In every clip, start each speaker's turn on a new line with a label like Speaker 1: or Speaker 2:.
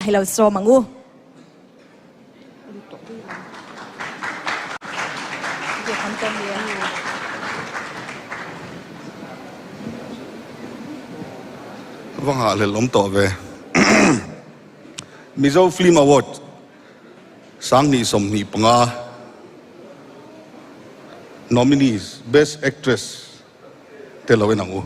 Speaker 1: i lo sawm ang u.
Speaker 2: Va nghahhlelh awm tawh ve. Mizo Film Award 2025 Nominees Best Actress te lo en ang u.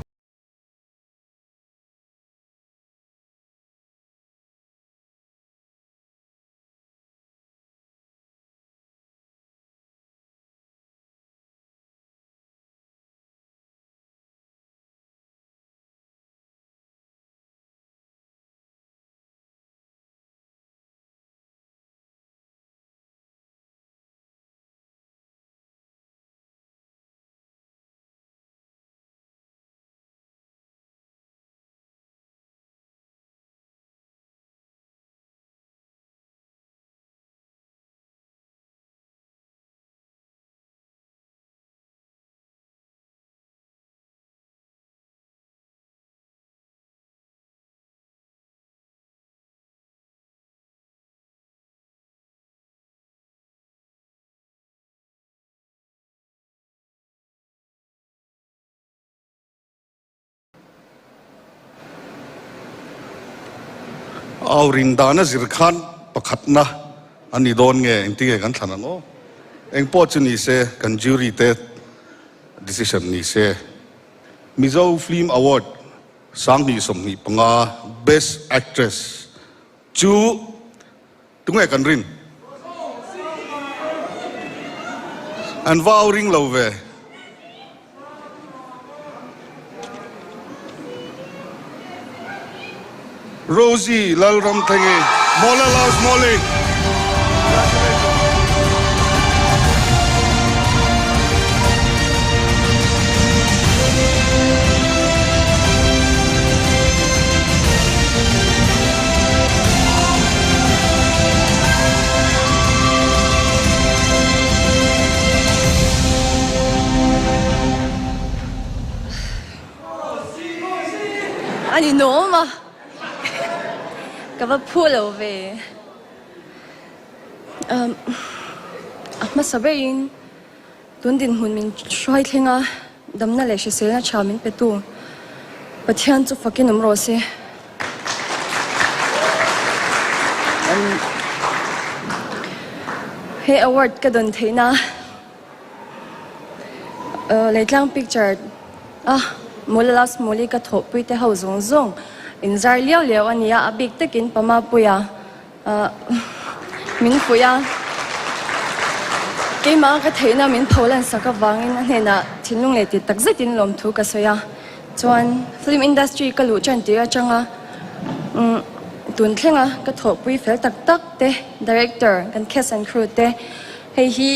Speaker 2: Au rin dana zir khan pakhatna a ni dawn nge engti nge kan thlan ang aw. Eng pawh chu ni se kan jury te decision ni se. Mizo Film Award 2025 Best Actress chu tunge kan rin? An va au ring lo ve. Rosie Lalramthengi, Mawla Laos Mawli. Congratulations.
Speaker 3: A ni nuam a, ka va phu lo ve. A hmasa berin tun dinhmun min hruai thleng a, damna leh hriselna tha min petu Pathian chu fakin awm rawh se. He award ka dawn theihna Leitlang picture a Mawla Last Mawli ka thawhpui te ho zawng zawng inzar liau liau a nia, a bik takin Pamapuia Min fuih a, keimah ka theihna min pholan sak avangin a hnenah thinlung leh ti tak zetin lawmthu ka sawi a. Chuan film industry ka luh tan tir atanga tun thlenga ka thawhpui fel tak tak te, director kan cast and crew te, hei hi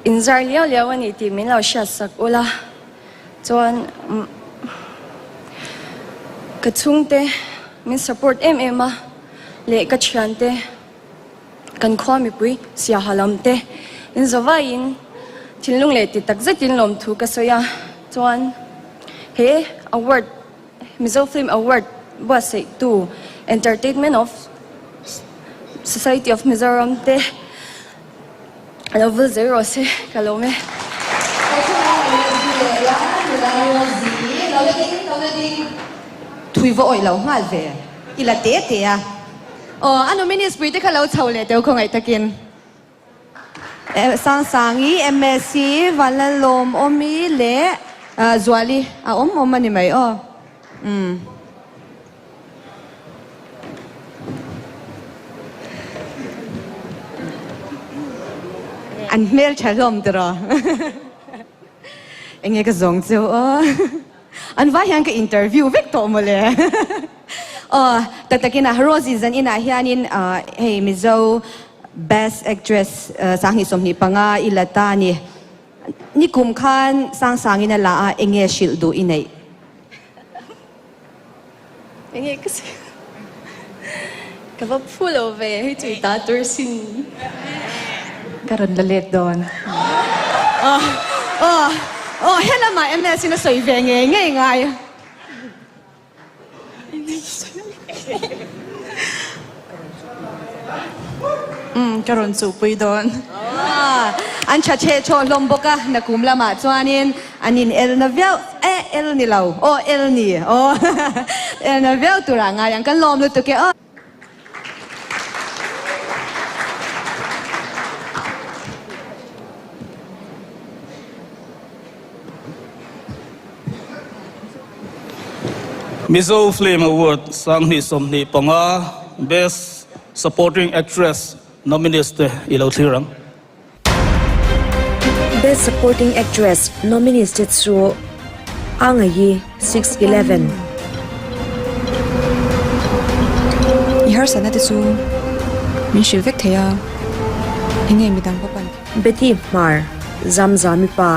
Speaker 3: inzar liau liau a ni tih min lo hriat sak ula. Chuan ka chhungte min support em em a leh ka thiante kan khua mipui siaha lam te in zawaiin thinlung leh ti tak zetin lawmthu ka sawi a. Chuan he award Mizo Film Award buatsaihtu Entertainment of Society of Mizoram te A lo vul zel rawh se, ka lawm e.
Speaker 1: Thui va awih lo nghal ve i la te te a. Aw, a nominees pui te kha lo chho leh teu khawngaih takin. Sangsangi, MSc, Vanlalawmawmi leh Zuali a awm awm a ni mai aw. Umm. An hmel tha hlawm tiraw? Enge ka zawng chu aw. An vai hian ka interview vek tawh mawle. Aw, tak takin a Rosie zan inah hianin hei Mizo best actress 2025 i la ta a ni. Nikum khan Sangsangin a la a, enge hrilh duh i neih?
Speaker 3: Enge ka sawi ka va phu lo ve hei chu i ta tur sin.
Speaker 1: Ka rawn la let dawn. Aw aw aw helamah MS in a sawi ve ngei ngei ngai.
Speaker 4: ka rawn chuhpui dawn.
Speaker 1: An tha chhe chhaw hlawm bawk a, nakum lamah chuanin an in el na viau e, el ni lo, aw el ni, aw el na viau turah ngai ang, kan lawm lutuk e aw.
Speaker 5: Mizo Film Award 2025 Best Supporting Actress nominees te i lo thlir ang.
Speaker 6: Best Supporting Actress nominees te chu Angayi, 6'11.
Speaker 7: I harsatna te chu min hrilh vek thei a, enge midang va pan.
Speaker 6: Betty Hmar, Zamzami pa.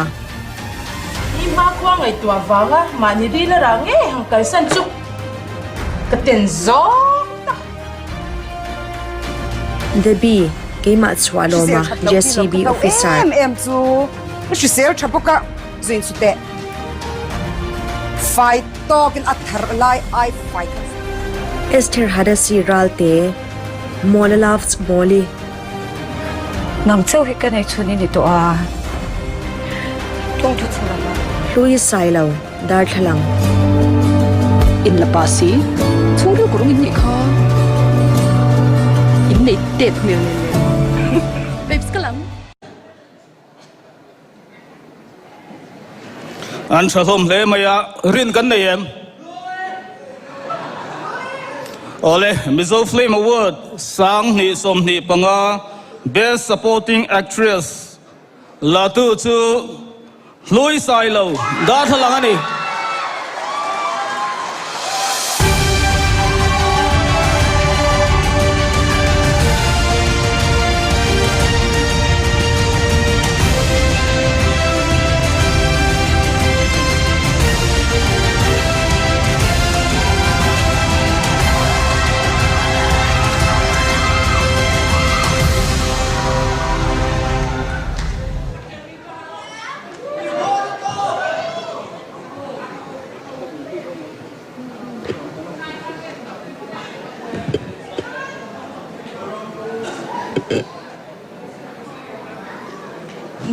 Speaker 8: I hmakhua ngaihtuah vanga mahni ril a rah ngei han kalsan chu ka ten zawk ta.
Speaker 6: Debbie, keimah chhuah lawma
Speaker 9: Hrisel that loh tih loh
Speaker 6: JCB
Speaker 9: ka hlauh
Speaker 6: officer.
Speaker 9: em em chu ka hrisel tha bawk a, zuin chu teh fai tawkin a thar lai ai fai khat.
Speaker 6: Esther Hadasi Ralte, Mawla Loves Mawli.
Speaker 10: Nang chauh hi ka nei chhun i ni tawh a, tawngthu chhun ang a.
Speaker 6: Hlui Sailo, darthlalang.
Speaker 10: In la pa si, chhungril kawrung in nih kha. In nei tep hmel nen nen.
Speaker 4: Babes ka lam.
Speaker 5: An tha hlawm hle mai a, rin kan nei em? Awle, Mizo Film Award 2025 Best Supporting Actress la tu chu Hlui Sailo darthlalang a ni.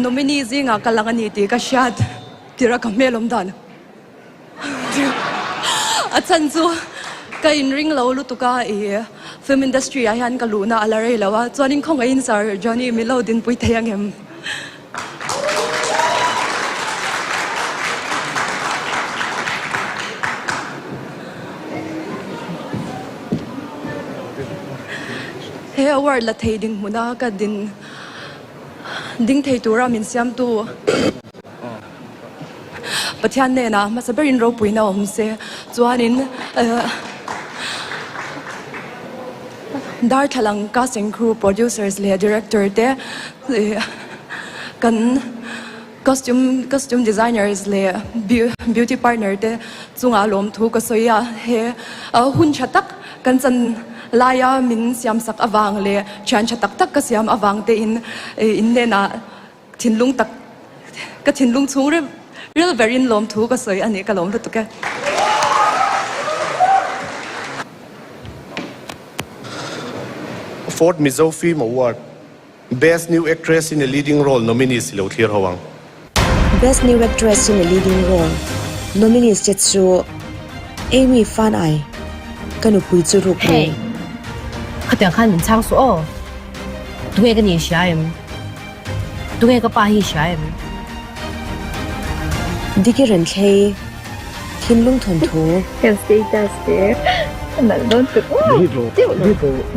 Speaker 3: Nominee zingah ka lang a ni tih ka hriat tirh a ka hmel awm dan a chhan chu ka inring lo lutuk a i film industry ah hian ka luhna a la rei lo a chuanin khawngaihin Sir Johnny min lo dinpui thei ang em? He award la thei dinhmuna ka din ding thei tura min siamtu Pathian hnenah hmasa berin ropuina awm se chuanin Darthlalang casting crew, producers leh director te kan costume costume designers leh beauty partner te chungah lawmthu ka sawi a, he hun tha tak kan chan laia min siam sak avang leh thian tha tak tak ka siam avang te in in hnenah thinlung tak ka thinlung chhung ril ril berin lawmthu ka sawi a ni ka lawm lutuk e.
Speaker 11: Fourth Mizo Film Award, Best New Actress in a Leading Role nominees i lo thlir ho ang.
Speaker 6: Best New Actress in a Leading Role nominees te chu Amy Fanai, Ka nupui chu ruk ru.
Speaker 12: Hey, khatiang khan min chhang suh aw. Tunge ka ni hria em? Tunge ka pa hi hria em?
Speaker 6: Diki Renthlei, Thinlung thawnthu.
Speaker 13: Kan status te a nalh dawn tuk uau deuh lo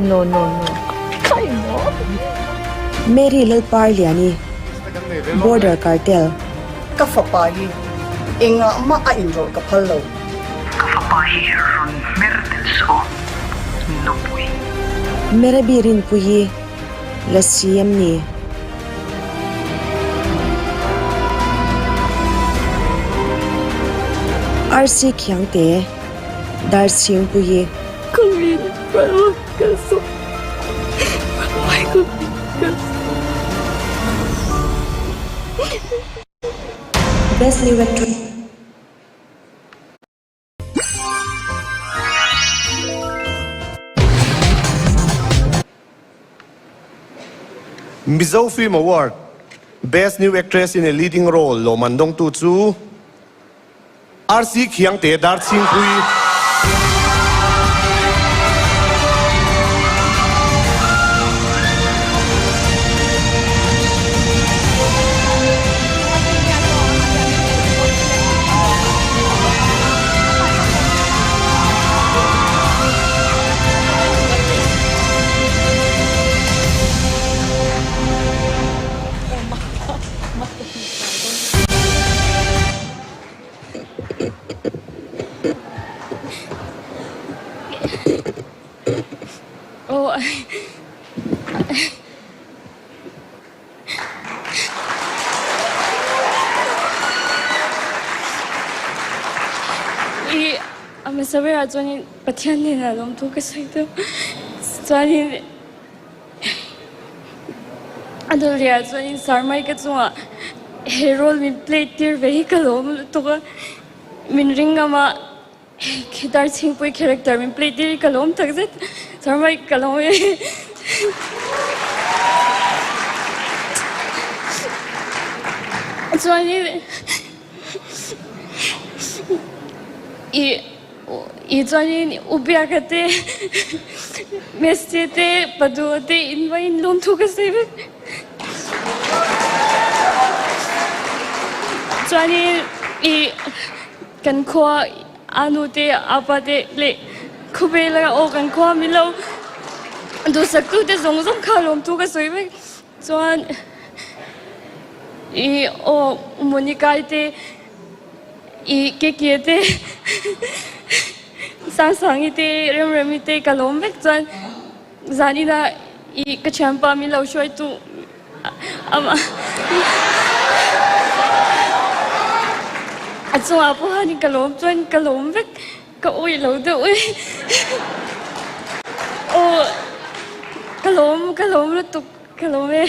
Speaker 13: no no no khai maw.
Speaker 6: Mary Lalparliani, Border Cartel.
Speaker 14: Ka fapa hi engah mah a inrawlh ka phal lo.
Speaker 15: Ka fapa hi rawn hmer tel suh aw, nupui.
Speaker 6: Merebi Rinpuii, La si em ni? Arsi Khiangte, Darchhingpuii.
Speaker 13: Ka min Brahma ka saw Brahma ka min ka saw.
Speaker 6: Best New Actress.
Speaker 11: Mizo Film Award, Best New Actress in a Leading Role lawmman dawngtu chu RC Khiangte Darchhingpui.
Speaker 3: I a hmasa berah chuanin Pathian hnenah lawmthu ka sawi deuh chuanin a dawlhliah chuanin Sarmai ka chungah he role min play tir ve hi ka lawm lutuk a min ring ngam a. Guitar chhingpui character min play tir hi ka lawm tak zet Sarmai ka lawm e. Chuanin i i chuanin u Biaka te Messi te Padua te in va in lawm thu ka sawi vek. Chuanin i Kan khua a nu te a pa te leh khawvel a aw kan khua min lo duhsak tu te zawng zawng kha lawmthu ka sawi vek chuan i aw Monica-i te i Keke te Sangsangi te Remremi te ka lawm vek chuan Zanina i ka thianpa min lo hruai tu a chungah pawh hianin ka lawm chuan ka lawm vek ka awih lo deuh e aw ka lawm ka lawm lutuk ka lawm e.